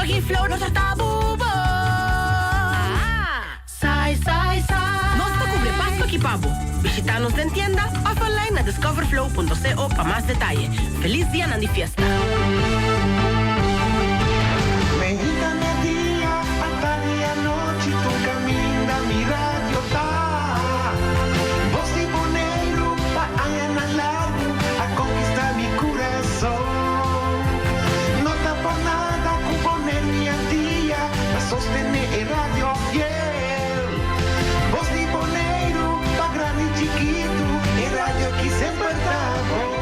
Maggi Flow nos ta bubo. Sai, sai, sai. Nos ta cubre pasto aki pa bo. Bishita nos den tienda of online na discoverflow.co pa mas detaye. Feliz dianan di fiesta! Meinta, media, atardi i anochi tur kaminda mi radio ta. Bos di Boneiru pa añanan largu a konkistá mi kurason. No ta por nada ku Boneiru i Antia ta sostené e radio fiel. Bos di Boneiru pa grandi i chikitu e radio aki semper ta bon.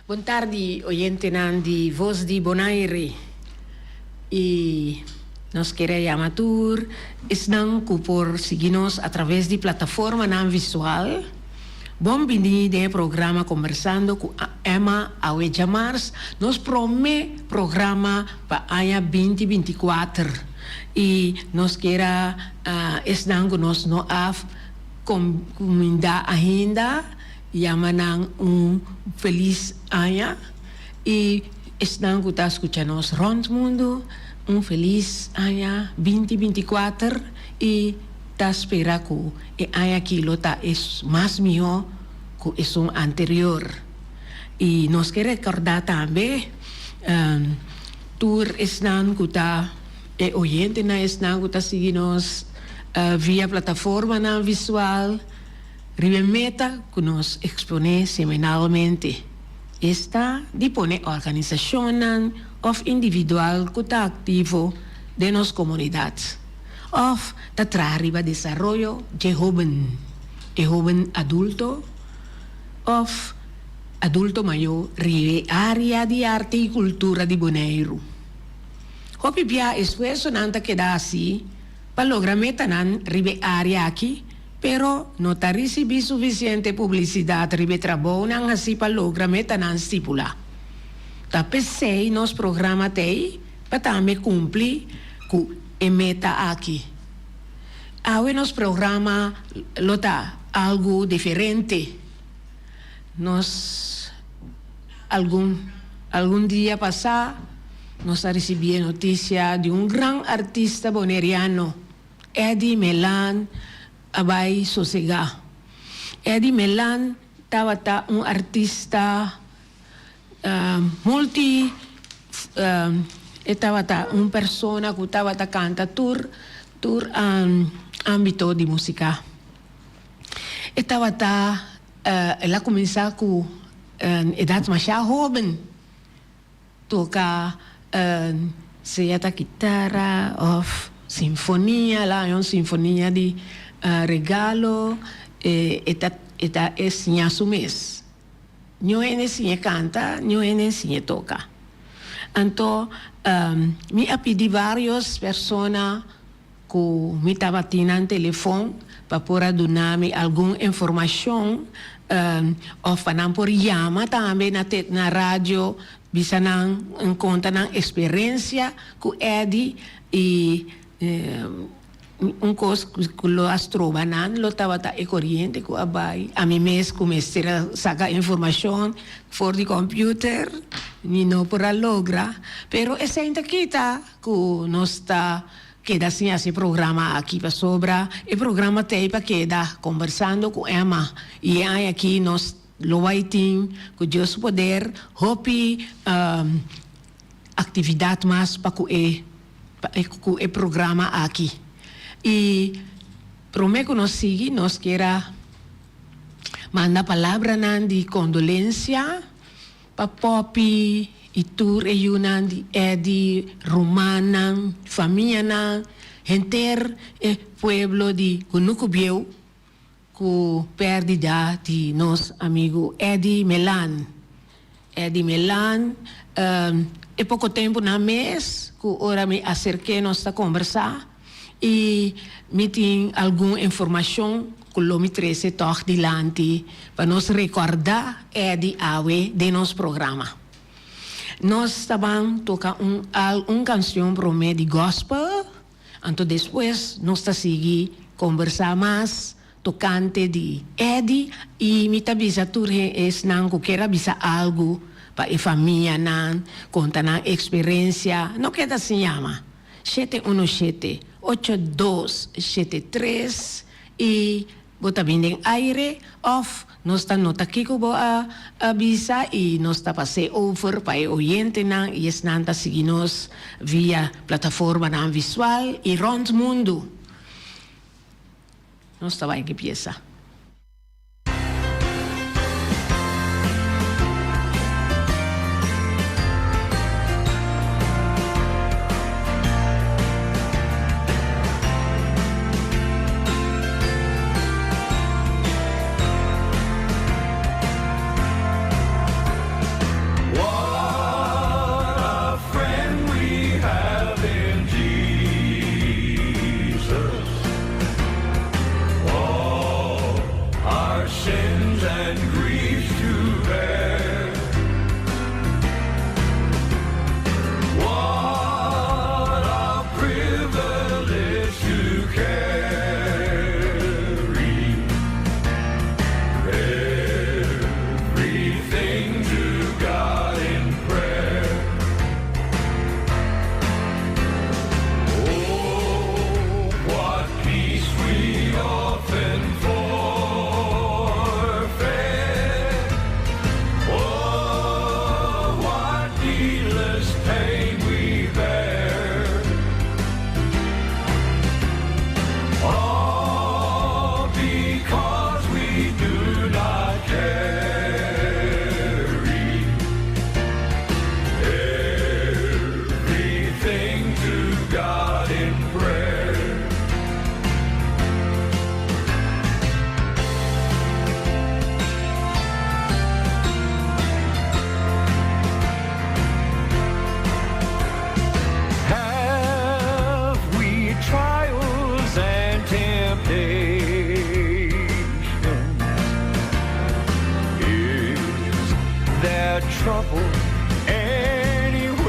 Bon tardi oyentenan di Voz di Bonaire y nos kier a yama tur esnan cu por sigui nos a traves di plataformanan visual. Bon bini den e programa Combersando cu Emma awe djamars, nos prome programa pa aña binti binticuater y nos kier a esnan cu nos no a cuminda ainda yama nan un feliz aña y esnan cu ta scucha nos rond mundo un feliz aña binti binticuater y ta spera cu E aña aki lo ta e mas mihó ku esun anterior. I nos ke rekordá tambe tur esnan ku ta e oyentenan, esnan ku ta sigui nos via plataformanan visual riba e meta ku nos eksponé semanalmente. Esta di pone organisashonnan òf individual ku ta aktivo den nos komunidat. Òf ta traha riba desaroyo dje hóben, e hóben adulto òf adulto mayó riba e área di arte i kultura di Boneiru. Hopi bia esfuersonan ta keda hasí pa logra metanan riba e área aki, pero no ta risibí sufisiente publisidat riba e trabounan hasí pa logra metanan stipulá. Ta p'esei nos programa t'ei pa tambe kumpli ku e meta aki. Awe nos programa lo ta algu diferente. Nos algun algun dia pasá nos a risibí e notisia di un gran artista boneriano, Eddy Melan a bai sosegá. Eddy Melan tabata un artista Multi e tabata un persona ku tabata kanta tur tur ámbito di músika. E tabata el a kuminsá ku edat masha hóben toka. Sea ta kitara òf sinfonia, el a haña un sinfonia di regalo, e ta e ta e siña su mes. Niun hende siñ'e kanta, niun hende siñ'e toka. Anto mi a pidi vários persona ku mi tabatin nan telefon pa por a duna mi algun informashon òf pa nan por yama tambe na na radio bisa nan konta nan eksperensia ku Eddy i un kos ku lo a stroba nan lo tabata e koriente ku a bai. Ami mes ku mester a saka informashon for di kòmpiuter mi no por a logra pero esei ta kita Ku nos ta keda sin hasi e programa aki pasobra e programa t'ei pa keda Kombersando ku Emma i e aña aki nos lo bai tin ku Dios su poder hopi aktividat mas pa ku e ku e programa aki i prome ku nos sigui nos kier a manda palabranan di kondolensia. Pa Poppy i tur e yunan di Eddie, rumannan, famianan, henter e pueblo di Kunuku Bieu ku pèrdida di nos amigu Eddie Melan. Eddie Melan, e poko tempunan mes ku ora mi aserk'é nos ta kombersá i mi tin algun informashon ku lo mi trese tòg dilanti pa nos rekòrdá Eddie awe den nos programa. Nos ta ban toka un al un kansion promé di gòspel, anto despues nos ta sigui kombersá mas tokante di Eddie i mi ta bisa tur hen esnan ku kier a bisa algu pa e famianan, konta nan eksperensia, no keda sin yama. 717 8273 i bo ta bin den aire of nos ta nota kiko bo a bisa i nos ta pas'é over pa e oyentenan i esnan ta sigui nos via plataformanan visual i rond mundu. Nos ta bai ki piesa. What a friend we have in Jesus. All our sins and griefs to bear. What a privilege to carry everything to God in prayer. Oh, what peace we often forfeit. Oh, what needless pain we bear. All because we do not carry everything to God in prayer. Have we trials and temptations? Is there trouble anywhere?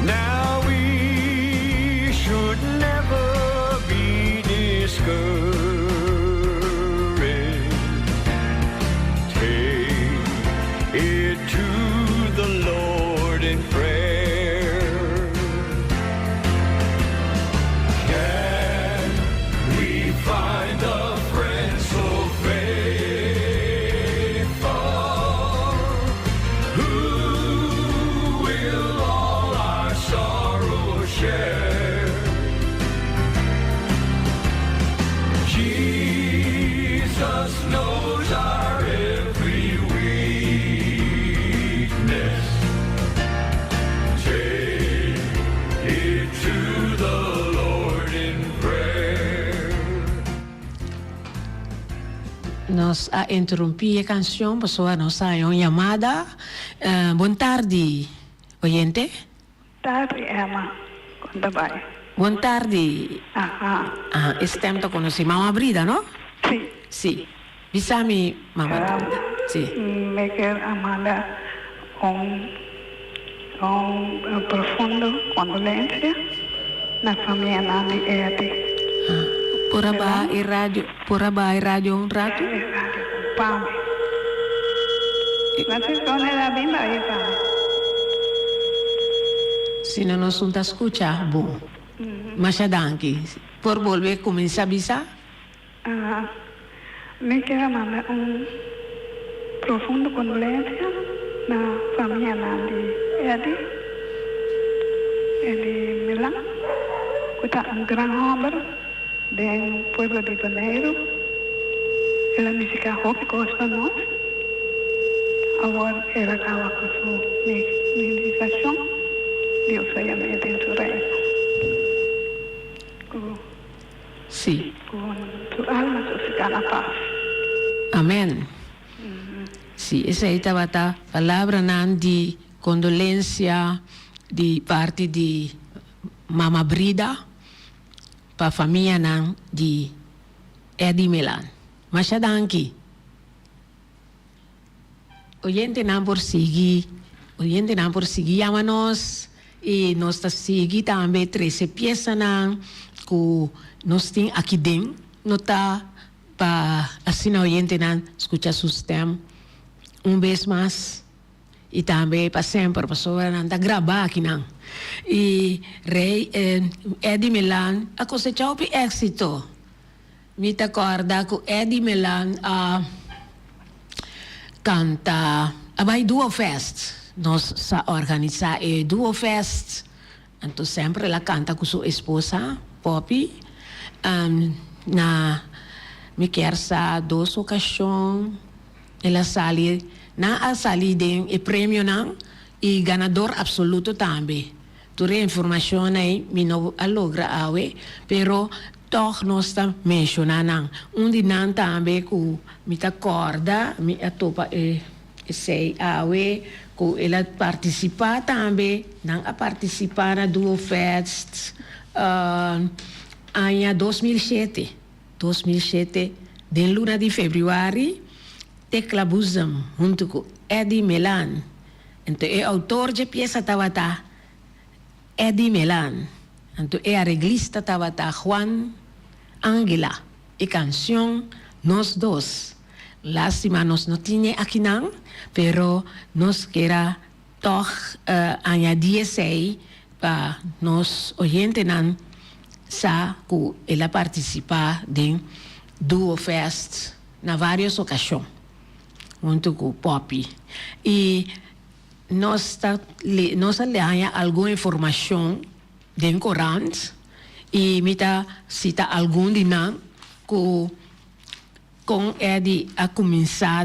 Now we should never be discouraged. Take it to the Lord in prayer. Can we find a friend so faithful? Nos a interrumpí e kanshon pasobra nos a haña un yamada. Bon tardi, oyente. Tardi, Emma. Kon ta bai? Bon tardi. Aha. Aha, e stem ta konosí. Mama Brida, no? Sí. Sí. Bisa mi, Mama Brida. Sí. Mi kier a manda un un profundo kondolensia na famianan di Eddy. Ah, por a baha e radio, por a baha e radio un ratu? E radio con pami. No sé con el a bin baha pa mi. Si no nos un ta scucha bon. Masha danki. Por bolbe cuminsa bisa? Aha. Mi kier a manda un profundo kondolensia na famianan di Eddy, Eddy Milan, ku ta un gran hòmber den pueblo di Boneiru. El a nifiká hopi kos pa nos. Awor el a kaba ku su ministrashon. Dios a yam'é den su reino. Ku. Sí. Ku su alma sosegá na pas. Amen. Sí, esei tabata palabranan di kondolensia di parti di Mama Brida pa famianan di Eddy Melan. Masha danki. Oyentenan por sigui, oyentenan por sigui yama nos y nos ta sigui tambe trece piesanan cu nos tin aki den. No ta pa asina oyentenan scucha su stem un bes mas y tambe pa semper pasobra nan ta graba akinan. Y Rey Eddy Melan a cosecha hopi exito. Mi ta kòrda ku Eddy Melan a kanta a bai Duo Fest. Nos sa organisá e Duo Fest, anto semper el a kanta ku su esposa Poppy. Na mi kier sa dos okashon el a sali, nan a sali den e premionan i ganador absoluto tambe. Tur e informashon ei mi no a logra awe, pero tòg nos ta menshoná nan. Un di nan tambe ku mi ta kòrda, mi a topa e esei awe, ku el a partisipá tambe, nan a partisipá na Duo Fest aña 2007, 2007, den luna di febrüari, Tecla Boezem huntu ku Eddy Melan. Anto e outor dje piesa tabata Eddy Melan. Anto e areglista tabata Juan Angela. E kanshon Nos Dos. Lástima nos no tin e akinan, pero nos kier a tòg añadí esei pa nos oyentenan sa ku el a partisipá den Duo Fest na vários okashon. Huntu ku Poppy. I nos ta nos a haña algun informashon den korant i mi ta sita algun di nan ku kon Eddy a kuminsá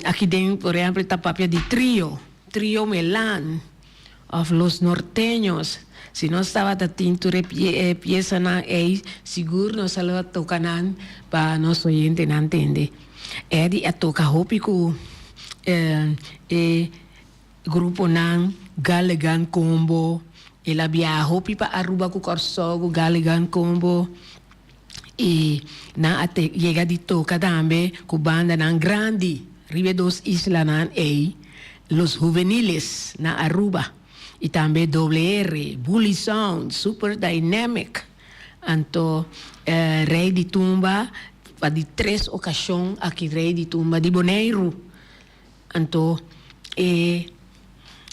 aki den por ehèmpel ta papia di trio, trio Melan òf Los Norteños. Si nos tabata tin tur e piesanan ei sigur nos a lo toka nan pa nos oyentenan tende. Eddy a toka hopi ku e gruponan Galligan Combo. El a biaha hopi pa Aruba ku Kòrsou ku Galligan Combo. I nan a yega di toka tambe ku bandanan grandi riba e dos islanan ei, Los Juveniles na Aruba i tambe Doble R, Bully Sound, Super Dynamic. Anto Rey di Tumba pa di tres okashon aki Rey di Tumba di Boneiru. Anto e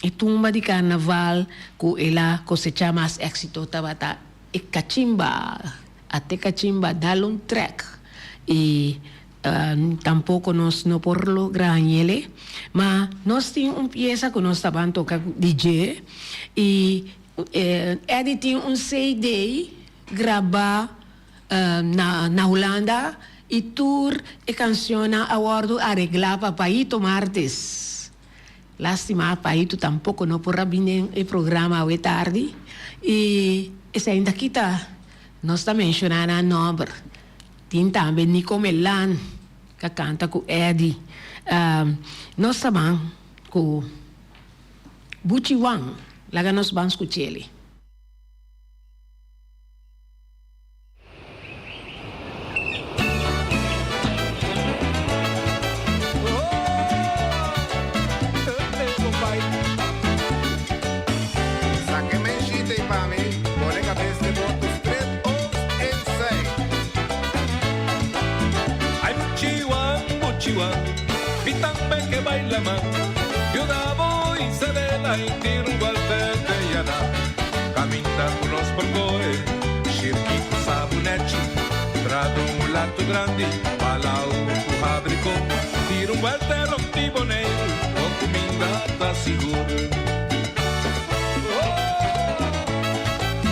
e tumba di karnaval ku el a kosechá mas éksito tabata e kachimba, Ate kachimba dal un trèk. I tampoko nos no por logra hañ'el, ma nos tin un piesa ku nos taban toka di dje i Eddy tin un CD grabá na na Hulanda i tur e kanshonnan a wòrdu areglá pa Paito Martes. Lástima Paito tampoko no por a bini den e programa awe tardi i esei ta kita nos ta menshoná nan nòmber. Tin tambe Nico Melan. Ka kanta ku Eddie. Nos ta ban ku Buchi Wan. Laga nos ban skuch'el. Ay buchiwan, buchiwan, mi tambe ke bai laman. Yuda bo Isabela i tira un gualpe te yana. Caminda cu nos por coe, shirki cu sabunechi. Trado un mulato grandi, palau cu habrico. Tira un buelta rond di Boneiru, bo cuminda ta sigur.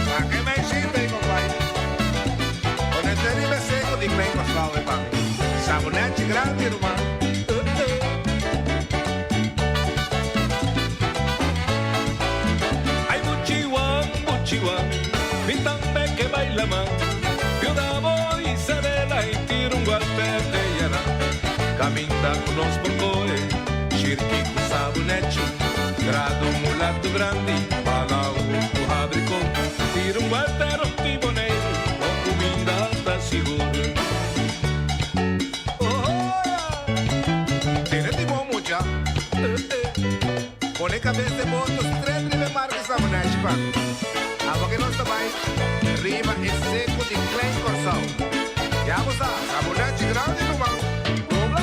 Saca e meisita ei, compai. Pone te riba e seco di Klein Kòrsou ei pa mi. Sabunechi grandi, ruman. Ay buchiwan, buchiwan, mi tambe ke bai laman. Yuda bo Isabela i tira un gualpe te yana. Caminda cu nos por coe, shirki cu sabunechi. Grado mulato grandi, palau cu habricó. Tira un buelta rond di Boneiru, bo cuminda ta sigur. Tene di bon mucha. Pone cabes den boto stret riba e mar di sabunechi pa mi. Abo ke nos ta bai riba e seco di Klein Corsou. Ya bo sa, sabunechi grandi ruman. Dobla.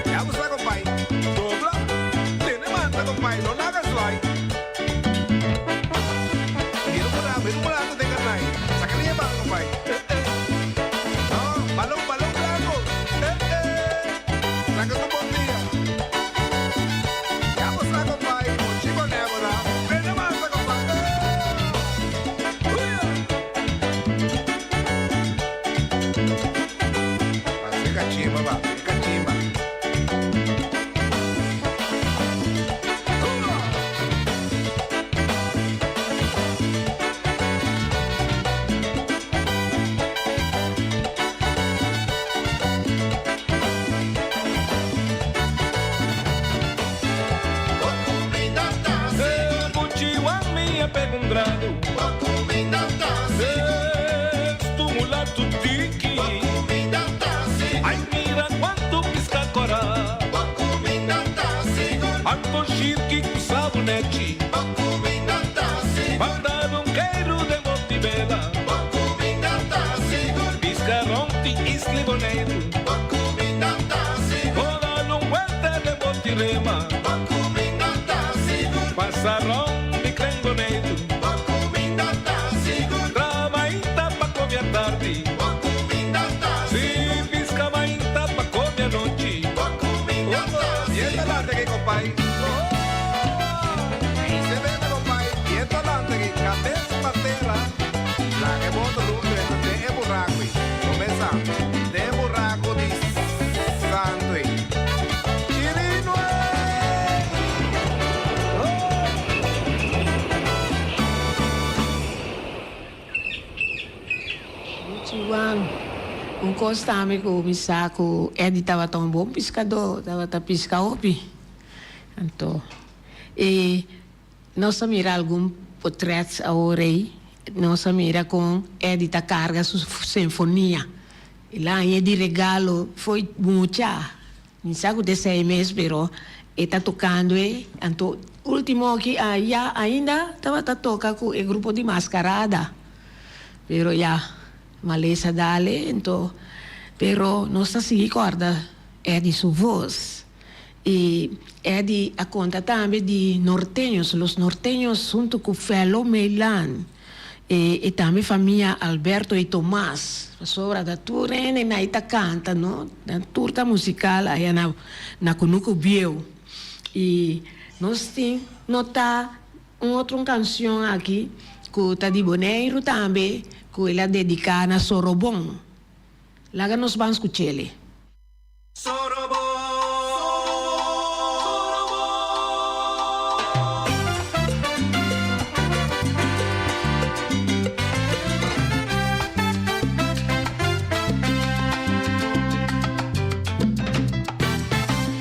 Ya bo sa compay. Dobla, tene manta compay, no laga zwaai. Mira un mulato, mira un mulato den carnai. Saca liña bala compay. No, balon, balon blanco. Laga tu bon dia. Ya bo sa compay, mochi boné bo ta. Tene manta compay. Pasa e cachimba ba, e cachimba. Bien talante aki compay. Se bebe compay. Bien talante aki. Cabes pa tera. Laga e boto luntu esta den e buraco ei. Comesa den e buraco di santo ei. Chirino ei! Luchi Wan, Un kos tambe ku mi sa ku Eddie tabata un bon piskadó, tabata piska hopi. Anto e nos a mira algun potrèts awor ei, nos a mira kon Eddie ta karga su sinfonia. El a haña di regalo fo'i mucha, mi sa ku ta esei mes, pero e ta tokando e, anto. último aki ya ainda tabata toka ku e grupo di Maskarada. Pero ya, malesa dale, ento pero nos ta sigui kòrda Eddie su vos. I Eddie a konta tambe di norteños, los norteños huntu ku Felo Meilan e tambe famia Alberto i Tomas. Pasobra ta tur hende na ta kanta, no? Nan tur ta musikal aya na na Kunuku Bieu. I nos tin notá un otro kanshon aki ku ta di Boneiru tambe ku el a dediká na Sorobon. Laga nos ban skuch'el.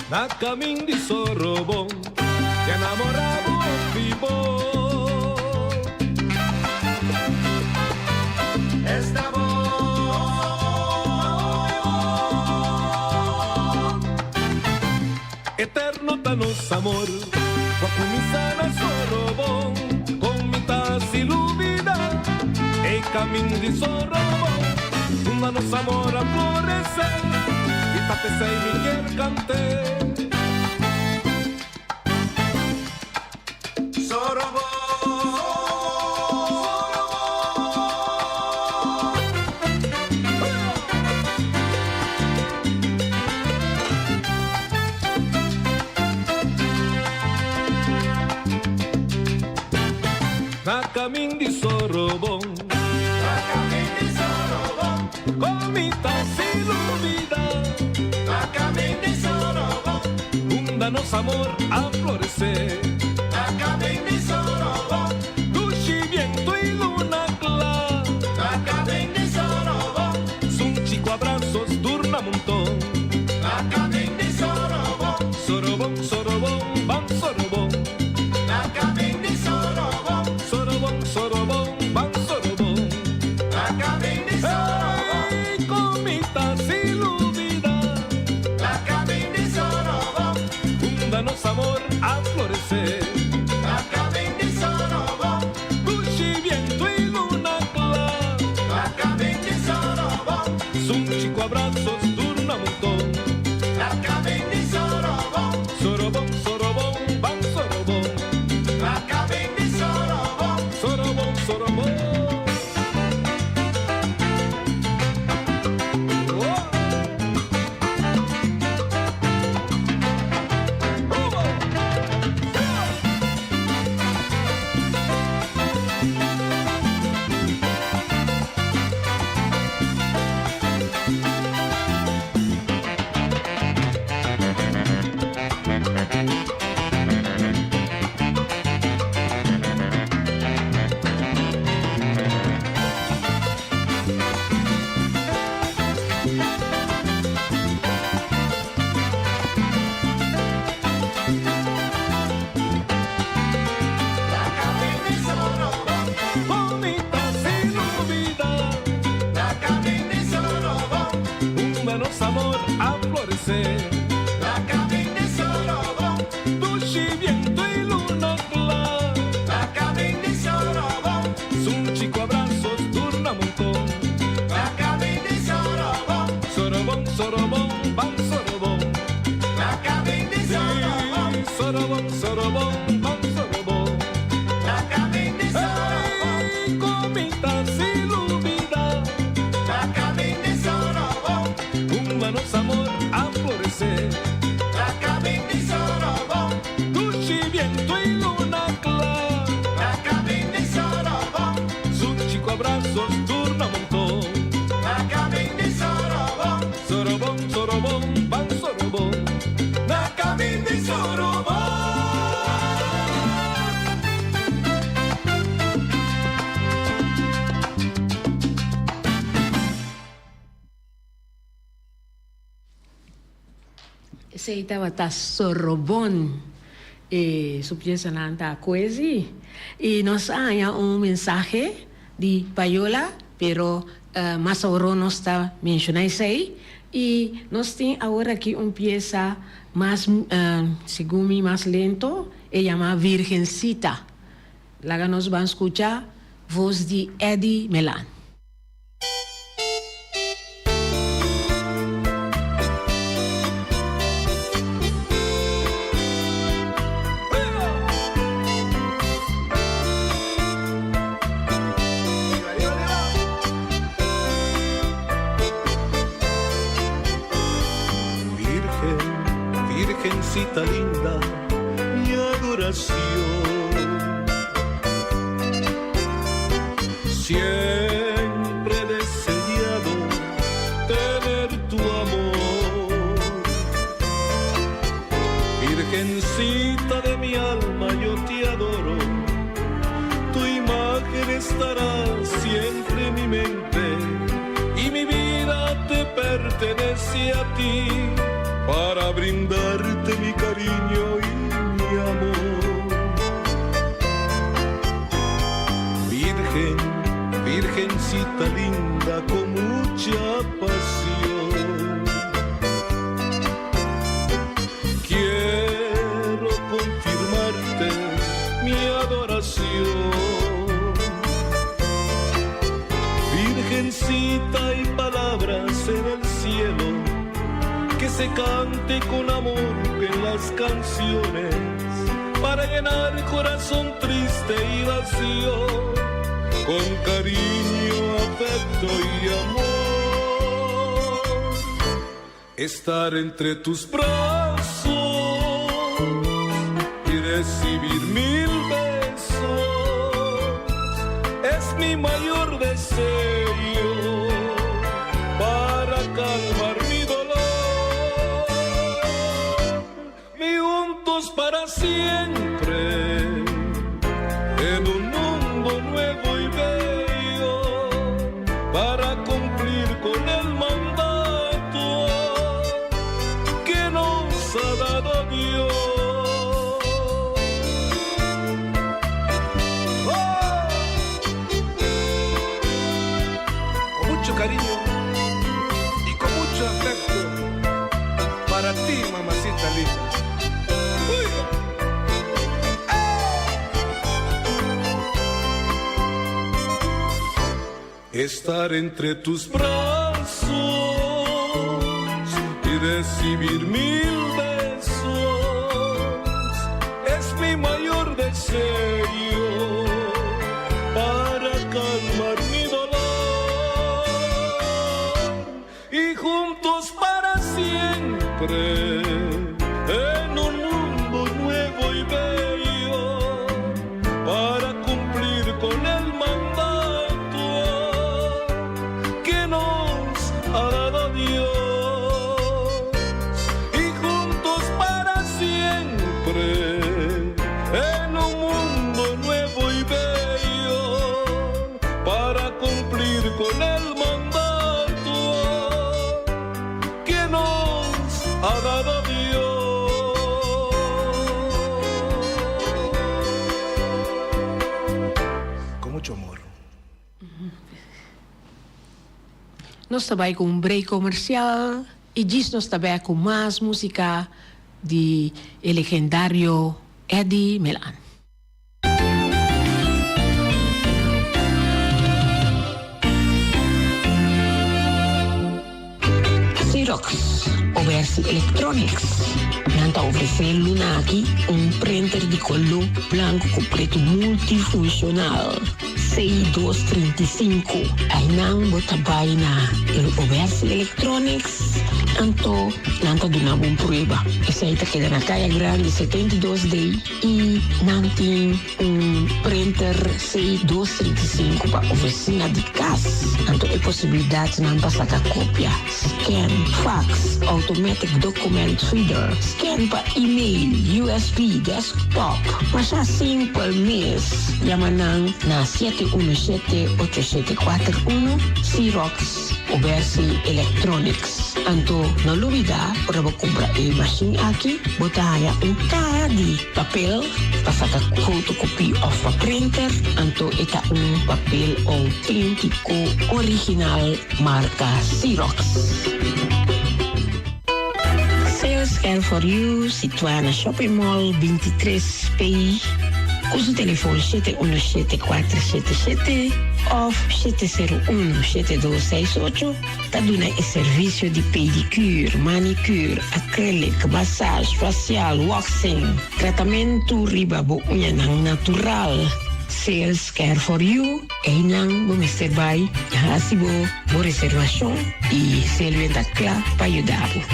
Na kamin di Sorobon, mi a namorá bo hopi bo. Esta bo. Eterno ta nos amor, ku a kuminsá na Sorobon, kon mi ta hasi lubidá e kamin di Sorobon, unda nos amor a floresé, i ta p'esei mi kier kant'é. Na kamin di Sorobon. Na kamin di Sorobon. Kon mi ta si lubida. Na kamin di Sorobon. Unda nos amor a floresé. Na kamin di Sorobon. Dushi bientu i luna kla. Na kamin di Sorobon. Sunchi ku abrazos durna monton. Na kamin di Sorobon. Sorobon, Sorobon, ban Sorobon. Na kamin di Sorobon. Sorobon, Sorobon, ban Sorobon. Na kamin di Sorobon. Hey, kon mi ta si lubida. Na kamin di Sorobon. Unda nos amor a floresé. Na kamin di Sorobon. Dushi bientu i luna kla. Na kamin di Sorobon. Sunchi ku abrazos durna monton. Na kamin di Sorobon. Sorobon, Sorobon, ban Sorobon. Na kamin di Sorobon. Sorobon, Sorobon. Kon mi ta si lubida. Na kamin di Sorobon. Unda nos amor a floresé. Na kamin di Sorobon. Dushi bientu i luna kla. Na kamin di Sorobon. Sunchi ku abrazos durna monton. Na kamin di Sorobon. Sorobon, Sorobon, ban Sorobon. Na kamin di Sorobon. Sorobon, Sorobon, ban Sorobon. Na kamin di Sorobon. Hey, kon mi ta si lubida. Na kamin di Sorobon. Unda nos amor a floresé. Na kamin di Sorobon. Dushi bientu i luna kla. Na kamin di Sorobon. Sunchi ku abrazos durna monton. Na kamin di Sorobon. Sorobon, Sorobon, ban Sorobon. Na kamin di Sorobon. Esei tabata Sorobon. E su piesanan ta koezi. I nos a haña un mensahe di Payola, pero mas awor nos ta menshoná esei. I nos tin awor aki un piesa mas, segun mi, mas lento. E yama Virgencita. Laga nos ban skucha vos di Eddy Melan. Virgen, virgencita linda, mi adoración. Siempre he deseado tener tu amor. Virgencita de mi alma, yo te adoro. Tu imagen estará siempre en mi mente y mi vida te pertenece a ti para brindarte mi cariño y mi amor. Virgen, virgencita linda con mucha pasión. Quiero confirmarte mi adoración. Virgencita y palabras en el cielo que se cante con amor en las canciones para llenar corazón triste y vacío con cariño, afecto y amor. Estar entre tus brazos y recibir mil besos es mi mayor deseo para calmar mi dolor. Y juntos para siempre en un mundo nuevo y bello para cumplir con el mandato que nos ha dado Dios. ¡Oh! Con mucho cariño y con mucho afecto para ti, mamacita linda. Uy. Estar entre tus brazos y recibir mil besos es mi mayor deseo para calmar mi dolor y juntos para siempre en un mundo nuevo y bello para cumplir con el mandato que nos ha dado Dios y juntos para siempre en un mundo nuevo y bello para cumplir con el mandato que nos ha dado Dios. Con mucho amor. Nos ta bai ku un break komersial i djis nos ta bek ku mas músika di e legendario Eddy Melan. Xerox, Obersi Electronics, nan ta ofresé luna aki un printer di koló blanku ku pretu multifunshonal C235. Einan bo ta bai na el Obersi Electronics, anto nan ta duna bo un prueba. Esei ta keda na Kaya Grandi 72D i nan tin un printer C235 pa oficina di cas. Anto e posibilidadnan pa saca copia, scan, fax, automatic document reader, scan pa email, USB, desktop. Masha simpel mes. Yama nan na 717-8741, Xerox Obersi Electronics. Anto no lubida ora bo cumpra e machine aki, bo ta haya un caha di papel pa saka fotocopie of pa printer, anto e ta un papel autentico original marca Xerox. Sales. Care for You, situá na Shopping Mall 23 P, ku su telefòn 717 477 òf 701 7268, ta duna e servisio di pedicure, manicure, acrylic, massage, facial, waxing, tratamentu riba bo uñanan natural. Sales Care for You, einan bo mester bai hasi bo bo reservashon i Selvia ta kla pa yuda bo.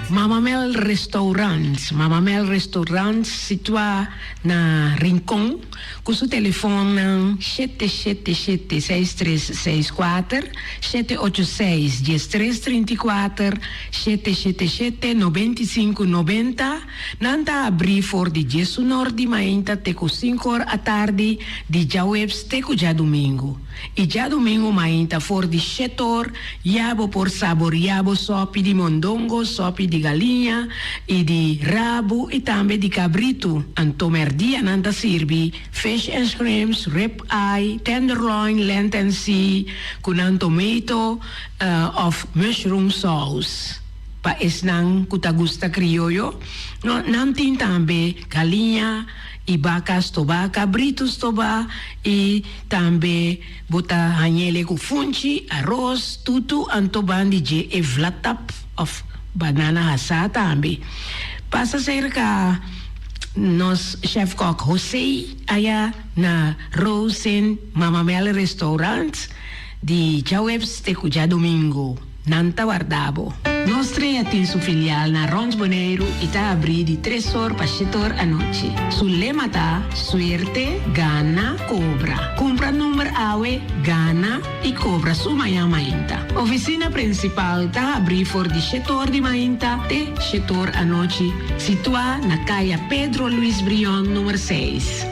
Mama Mel Restaurant, Mama Mel Restaurant situá na Rincon ku su telefonnan 777 6364, 786 1334, 777 9590. Nan ta abrí for di diesunor di mainta te ku sinkor atardi di djaweps te ku djadumingu. I djadumingu mainta for di shetor ya bo por saboria bo sopi di mondongo, sopi di galiña i di rabu i tambe di kabritu. Anto mèrdia nan ta sirbi fish and shrimps, rib eye, tenderloin, lent and sea ku nan tomato òf mushroom saus. Pa esnan ku ta gusta krioyo, nan tin tambe galiña i baka stobá, kabritu stobá i tambe bo ta hañ'ele ku funchi, aros, tutu, anto bandi dje e vlatap òf banana hasá tambe. Pasa serka nos chef kòk José aya na Rosen Mama Mel Restaurant di djaweps te ku djadumingu. Nan ta warda bo. Nos Trea tin su filial na Rond Boneiru i ta abrí di tres or pa shete or anochi. Su lema ta, Suerte, gana, kobra. Kumpra number awe, gana i kobra su mañan mainta. Ofisina prinsipal ta habrí for di shete or di mainta te shete or anochi, situá na Kaya Pedro Luis Brion number seis.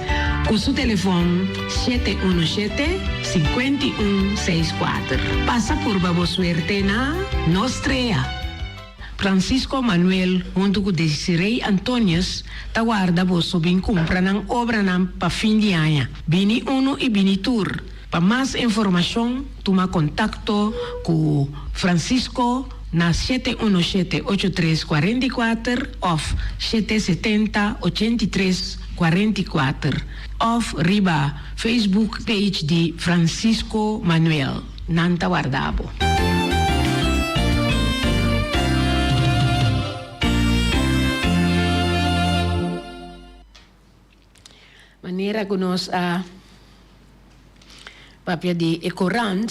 Ku su telefòn. 717 51 64. Pasa purba bo suerte na Nos Trea. Francisco Manuel huntu ku Desiree Antonius ta warda boso bin kumpra nan obranan pa fin di aña. Bini unu i bini tur. Pa mas informashon tuma kontakto ku Francisco na 717 83 44 òf 770 83 44. Of riba Facebook page di Francisco Manuel. Nan ta warda bo. Manera ku nos a papia di e korant,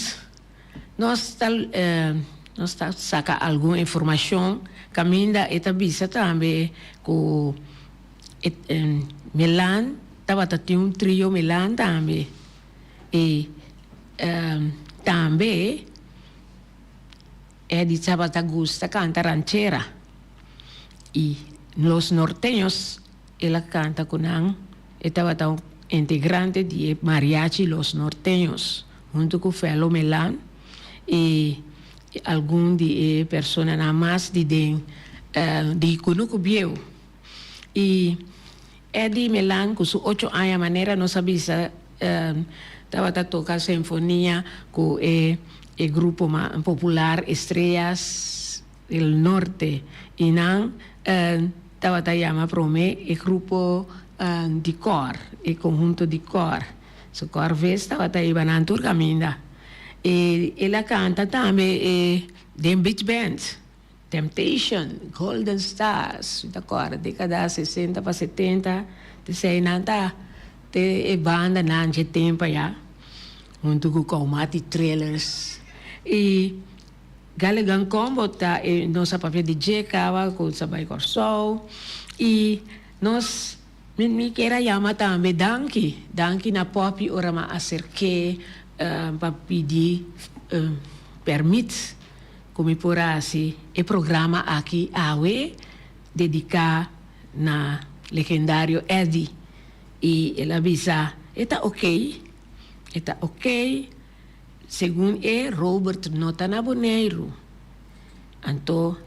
nos ta nos ta saka algun informashon kaminda e ta bisa tambe ku E Milan tabata tin un trio Milan tambe y tambe Eddie tabata gusta canta ranchera y Los Norteños el a canta cu nan, e tabata un integrante di e mariachi Los Norteños hunto cu Felo Milan y algun di e personanan mas di den di Cunucu Bieu. Y Eddie Melan cu su ocho aña manera nos a bisa tabata toca sinfonia cu e e grupo popular Estrellas del Norte y nan tabata yama prome e grupo di cor, e conhunto di cor. Su cor ves tabata iba nan tur caminda. Y el a canta tambe e den beach band. Temptation, Golden Stars, mi ta kòrda dékada sesenta pa setenta, t'esei nan ta te e bandanan dje tempu ayá, huntu ku Koumati Thrillers. I Galligan Combo ta e nos a papia di dje kaba ku sa bai Kòrsou i nos mi mi kier a yama tambe danki, danki na Poppy ora mi a aserk'é pa pidi pèrmit. Ku mi por hasi e programa aki awe dediká na legendario Eddy i el a bisa e ta ok, e ta ok, segun e Robert no ta na Boneiru. Anto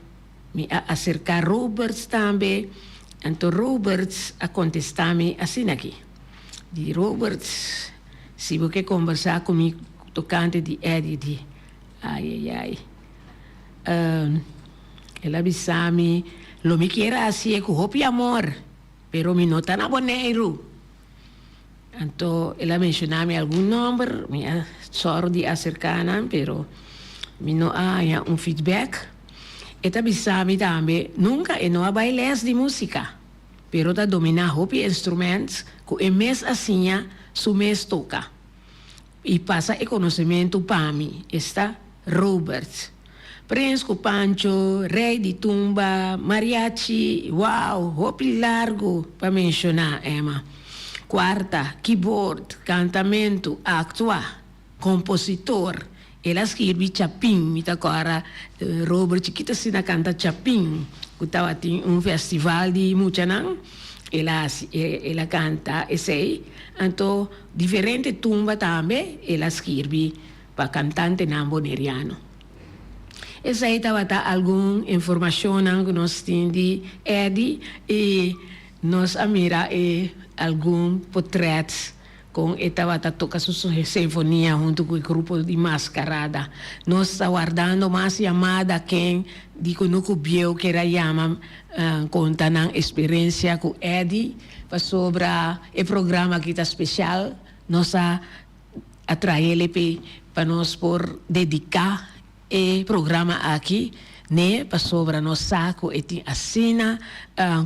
mi a aserká Roberts tambe, anto Roberts a kontestá mi asin'aki, di Roberts si bo ke kombersá ku mi tokante di Eddy di Ai ai ai. El a bisa mi. Lo mi kier a hasié ku hopi amor, pero mi no ta na Boneiru. Anto el a menshoná mi algun nòmber, mi a sòru di aserká nan, pero mi no a haña un feedback. E ta bisa mi tambe nunka e no a bai lès di músika, pero ta dominá hopi instrumènt ku e mes a siña su mes toka i pasa e konosementu pa mi, esta Robert. Prins ku Pancho, Rei di Tumba, Mariachi, wow, hopi largu pa menshoná, Emma. Kuarta, keyboard, kantamentu, aktua, kompositor. El a skirbi Chapin, mi ta kòrda Robert chikito asina kanta Chapin, ku tabatin un festival di muchanan, el a hasi, el a kanta esei. Anto diferente tumba tambe el a skirbi pa kantantenan boneriano. Esei tabata algun informashonnan ku nos tin di Eddy i nos a mira e algun potrèt kon e tabata toka su sinfonia huntu ku e grupo di Maskarada. Nos ta wardando mas yamada ken di kunuku bieu ker a yama konta nan eksperensia ku Eddy pasobra e programa aki ta speshal. Nos a a trae LP pa nos por dedica e programa aki n'e pasobra nos sa cu e tin asina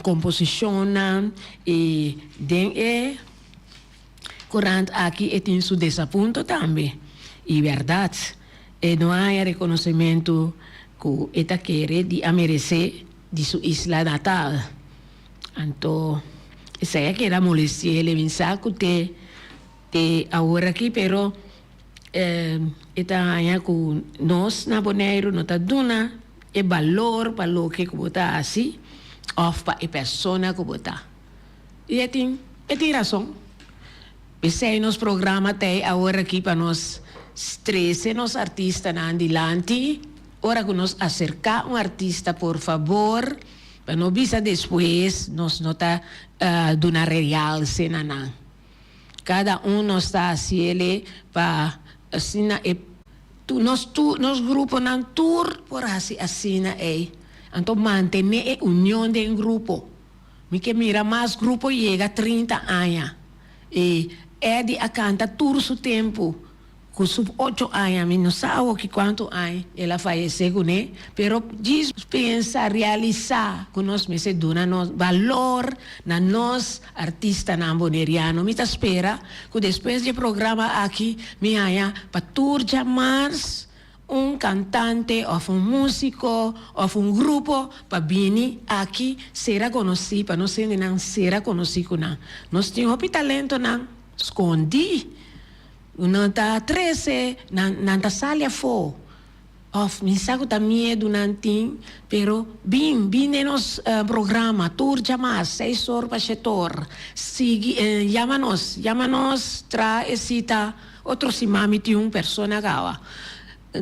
composicionnan y den e corant aki e tin su desapunto tambe y berdad e no a haya reconocimento cu e ta kere di a merece di su isla natal. Anto esey a keda molesti'e mi sa cu te. Te awor aki pero e ta haña ku nos na Boneiru no ta duna e balor pa loke ku bo ta hasi òf pa e persona ku bo ta. I e tin e tin rason. P'esei nos programa ta ei awor aki pa nos trese nos artistanan dilanti. Ora ku nos aserká un artista por fabor pa no bisa despues nos no ta duna realse na nan. Kada un nos ta hasiele pa asina e nos tur nos gruponan tur por hasi asina ei. Anto mantene e union den grupo. Mi ke mira mas grupo yega 30 aña. I Eddie a kanta tur su tempu. Ku su ocho aña, mi no sa awoki kuantu aña el a fayesé kuné, pero djis pensa, realisá ku nos mester duna nos balor na nos artistanan boneriano. Mi ta spera ku despues di e programa aki mi haña pa tur djamars un kantante òf un músiko òf un grupo pa bini aki sera konosí, pa nos hendenan sera konosí ku nan. Nos tin hopi talentonan skondí. Nan ta trese, nan nan ta sali afó. Òf mi sa ku ta miedu nan tin, pero bin, bin den nos programa tur djamas, seis or pa shete or. Sigui, yama nos, yama nos, traha e sita. Otro siman mi tin un persona kawa.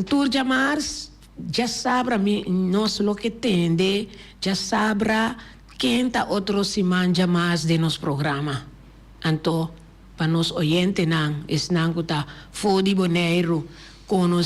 Tur djamars, djasabra mi nos lo ke tende djasabra ken ta otro siman djamas den nos programa. Anto. Pa nos oyentenan, esnan ku ta for di Boneiru, konosé.